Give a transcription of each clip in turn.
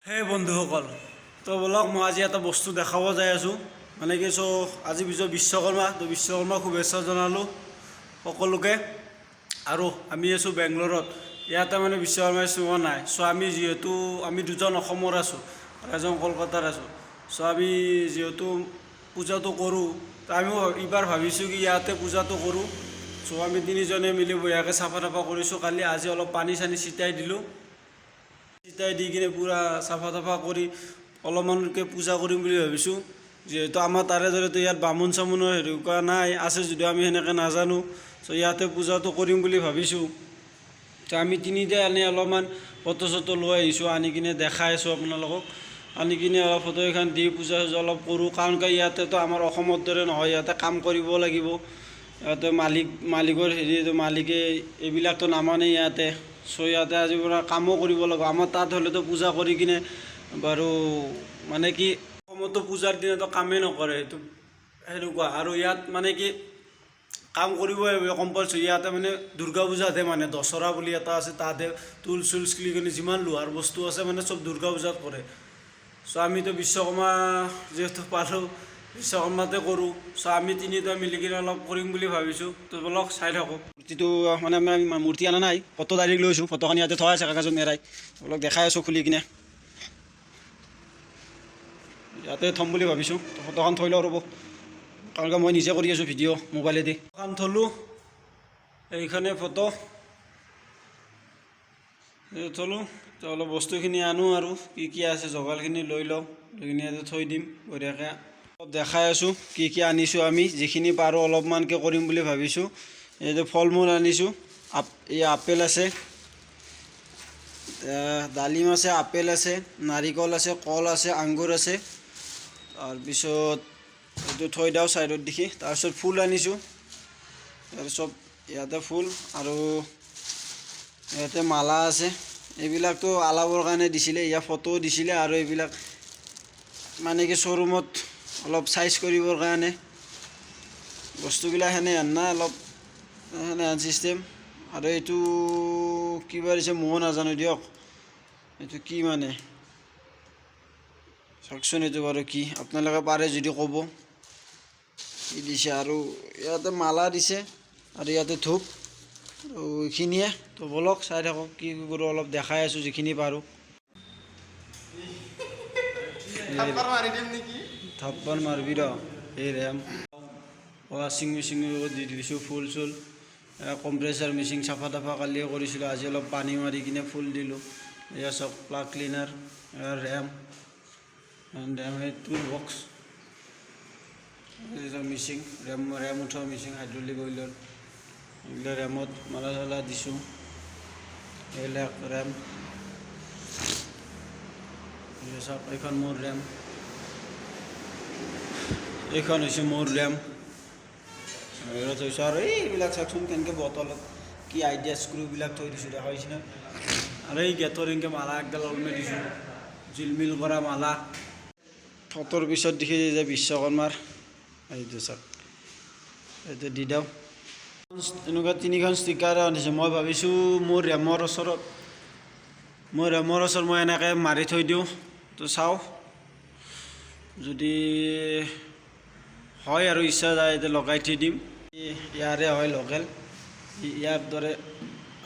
হে বন্ধুসকল, তো ব'লক, মই আজি এটা বস্তু দেখাব যাই আছোঁ। মানে কি, চ' আজি বিশ্বকৰ্মা, তো বিশ্বকৰ্মা শুভেচ্ছা জনালোঁ সকলোকে। আৰু আমি আছোঁ বেংগলোৰত, ইয়াতে মানে বিশ্বকৰ্মা চিনেমা নাই। চ' আমি যিহেতু আমি দুজন অসমৰ আছোঁ আৰু এজন কলকাতাৰ আছোঁ। চ' আমি যিহেতু পূজাটো কৰোঁ, তো আমিও এইবাৰ ভাবিছোঁ কি ইয়াতে পূজাটো কৰোঁ। চ' আমি তিনিজনে মিলি বঢ়িয়াকৈ চাফা তাফা কৰিছোঁ কালি। আজি অলপ পানী চানী ছিটাই দিলোঁ। ছিটাই দি কিনে পূৰা চাফা তাফা কৰি অলপমানকৈ পূজা কৰিম বুলি ভাবিছোঁ। যিহেতু আমাৰ তাৰে দৰেতো ইয়াত বামুণ চামুণৰ সেনেকুৱা নাই, আছে যদিও আমি সেনেকৈ নাজানো। চ' ইয়াতে পূজাটো কৰিম বুলি ভাবিছোঁ। তো আমি তিনিটাই আনি অলপমান ফটো চটো লৈ আহিছোঁ, আনি কিনে দেখাই আছোঁ আপোনালোকক। আনি কিনে অলপ ফটো কেইখন দি পূজা চূজা অলপ কৰোঁ। কাৰণ কিয়, ইয়াতেতো আমাৰ অসমৰ দৰে নহয়, ইয়াতে কাম কৰিব লাগিব। ইয়াতে মালিকৰ হেৰি, মালিকে এইবিলাকতো নামানে ইয়াতে। চ' ইয়াতে আজিৰ পৰা কামো কৰিব লাগিব। আমাৰ তাত হ'লেতো পূজা কৰি কিনে বাৰু, মানে কি, অসমতো পূজাৰ দিনাতো কামেই নকৰে, সেইটো সেনেকুৱা। আৰু ইয়াত মানে কি, কাম কৰিবই লাগিব কম্পালচৰি। ইয়াতে মানে দুৰ্গা পূজাতহে, মানে দছৰা বুলি এটা আছে, তাতহে টুল চুল কিনি যিমান লোহাৰ বস্তু আছে, মানে চব দুৰ্গা পূজাত কৰে। চ' আমিতো বিশ্বকৰ্মা যিহেতু পালোঁ, বিশ্বকৰ্মাতে কৰোঁ। চ' আমি তিনিটা মিলি কিনে অলপ কৰিম বুলি ভাবিছোঁ। তো ব'লক, চাই থাকক। মূৰ্তিটো মানে আমি মূৰ্তি অনা নাই, ফটো ডাইৰেক্ট লৈছোঁ। ফটোখন ইয়াতে থোৱা আছে কাগজত মেৰাই। অলপ দেখাই আছোঁ খুলি কিনে। ইয়াতে থ'ম বুলি ভাবিছোঁ। তো ফটোখন থৈ লওঁ, ৰ'ব, কাৰণ কিয় মই নিজে কৰি আছোঁ ভিডিঅ' মোবাইলেদি। ফটোখন থ'লোঁ, এইখনে ফটো, এই থ'লোঁ। তো অলপ বস্তুখিনি আনো আৰু কি কি আছে যোগাৰখিনি লৈ লওঁ, লৈ কিনে ইয়াতে থৈ দিম বঢ়িয়াকৈ। অলপ দেখাই আছোঁ কি কি আনিছোঁ। আমি যিখিনি পাৰোঁ অলপমানকৈ কৰিম বুলি ভাবিছোঁ। এইটো ফল মূল আনিছোঁ, এই আপেল আছে, ডালিম আছে, আপেল আছে, নাৰিকল আছে, কল আছে, আঙুৰ আছে। তাৰপিছত এইটো থৈ দিওঁ ছাইডত দেখি। তাৰপিছত ফুল আনিছোঁ, ইয়াতে চব ইয়াতে ফুল আৰু ইয়াতে মালা আছে। এইবিলাকতো আলাবৰ কাৰণে দিছিলে, ইয়াৰ ফটোও দিছিলে। আৰু এইবিলাক মানে কি, শ্ব'ৰুমত অলপ চাইজ কৰিবৰ কাৰণে বস্তুবিলাক সেনেহেন না, অলপ সেনেহেন চিষ্টেম। আৰু এইটো কিবা দিছে, ময়ো নাজানো দিয়ক এইটো কি। মানে চাওকচোন, এইটো বাৰু কি, আপোনালোকে পাৰে যদি ক'ব কি দিছে। আৰু ইয়াতে মালা দিছে আৰু ইয়াতে ধূপ আৰু এইখিনিয়ে। তো ব'লক, চাই থাকক কি কি কৰোঁ, অলপ দেখাই আছোঁ যিখিনি পাৰোঁ। থাপ্পৰ মাৰি দিম নেকি? থাপ্পৰ মাৰবি ৰ। এই ৰেম ৱাশ্বিং মেচিন দি দিছোঁ ফুল চুল, কম্প্ৰেছাৰ মেচিন চাফা তাফা কালিয়ে কৰিছিলোঁ, আজি অলপ পানী মাৰি কিনে ফুল দিলোঁ। এয়া চাওক, প্লাগ ক্লিনাৰ, ৰেম ৰেম, এই tool box, Mising RAM, RAM উঠোৱা মিচিং, হাইড্ৰলিক অইলৰ এইবিলাক ৰেমত মালা চালা দিছোঁ। এইবিলাক ৰেম, এই চাওক, এইখন মোৰ ৰেম, এইখন হৈছে মোৰ ৰেম থৈছোঁ। আৰু এইবিলাক চাওকচোন, কেনেকৈ বটলত কি আইডিয়া স্ক্ৰুবিলাক থৈ দিছোঁ, দেখা হৈছে না? আৰু এই গেটৰ এনেকৈ মালা একডাল ওলমাই দিছোঁ, জিলমিল কৰা মালা। ফটোৰ পিছত দেখি যে বিশ্বকৰ্মাৰ এইটো চাওক, এইটো দি দিওঁ। এনেকুৱা তিনিখন ষ্টিকাৰ আনিছোঁ। মই ভাবিছোঁ মোৰ ৰেমৰ ওচৰত মই এনেকৈ মাৰি থৈ দিওঁ। তো চাওঁ, যদি হয় আৰু ইচ্ছা যায় এতিয়া লগাই থৈ দিম। ইয়াৰে হয় লোকেল, ইয়াৰ দৰে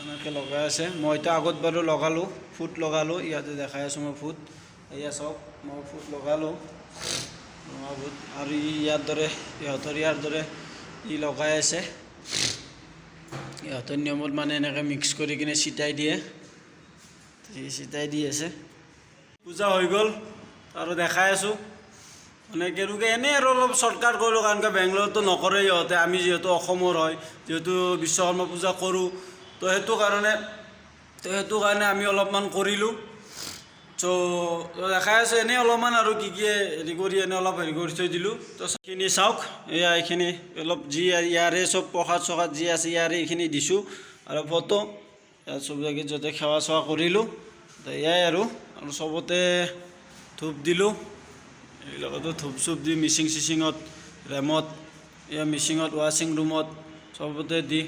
এনেকৈ লগাই আছে। মইতো আগত বাৰু লগালোঁ, ফুট লগালোঁ। ইয়াতে দেখাই আছোঁ মই ফুট। এয়া চাওক, মই ফুট লগালোঁ, ৰঙা ফুট। আৰু ই ইয়াৰ দৰে, ইহঁতৰ ইয়াৰ দৰে ই লগাই আছে। ইহঁতৰ নিয়মত মানে এনেকৈ মিক্স কৰি কিনে ছিটাই দিয়ে, সি ছিটাই দি আছে। পূজা হৈ গ'ল আৰু দেখাই আছোঁ। মানে কেনেকৈ এনেই আৰু অলপ শ্বৰ্টকাট কৰিলোঁ, কাৰণ কিয় বেংগলৰতো নকৰে ইহঁতে। আমি যিহেতু অসমৰ হয়, যিহেতু বিশ্বকৰ্মা পূজা কৰোঁ, তো সেইটো কাৰণে আমি অলপমান কৰিলোঁ। চ' দেখাই আছোঁ এনেই অলপমান আৰু কি কি হেৰি কৰি এনেই অলপ হেৰি কৰি থৈ দিলোঁ। তো সেইখিনি চাওক, এয়া এইখিনি অলপ যি ইয়াৰে চব প্ৰসাদ চসাদ যি আছে, ইয়াৰে এইখিনি দিছোঁ। আৰু ফটো ইয়াত চব জেগাত য'তে সেৱা চেৱা কৰিলোঁ। তো এয়াই আৰু চবতে ধূপ দিলোঁ। এইবিলাকতো ধূপ চুপ দি মিচিং চিচিঙত, ৰেমত, এয়া মিচিঙত, ৱাশ্বিং ৰুমত চবতে দি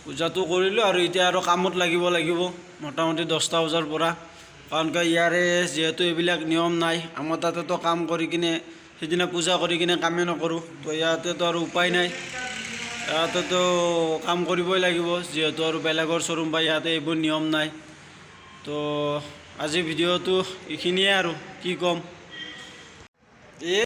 পূজাটো কৰিলোঁ। আৰু এতিয়া আৰু কামত লাগিব লাগিব মোটামুটি 10টা বজাৰ পৰা। কাৰণ কিয় ইয়াৰে যিহেতু এইবিলাক নিয়ম নাই। আমাৰ তাতেতো কাম কৰি কিনে সেইদিনা পূজা কৰি কিনে কামেই নকৰোঁ। তো ইয়াতেতো আৰু উপায় নাই, ইয়াতেতো কাম কৰিবই লাগিব, যিহেতু আৰু বেলেগৰ শ্ব'ৰুম বা ইয়াতে এইবোৰ নিয়ম নাই। তো আজি ভিডিঅ'টো এইখিনিয়ে আৰু কি ক'ম। এই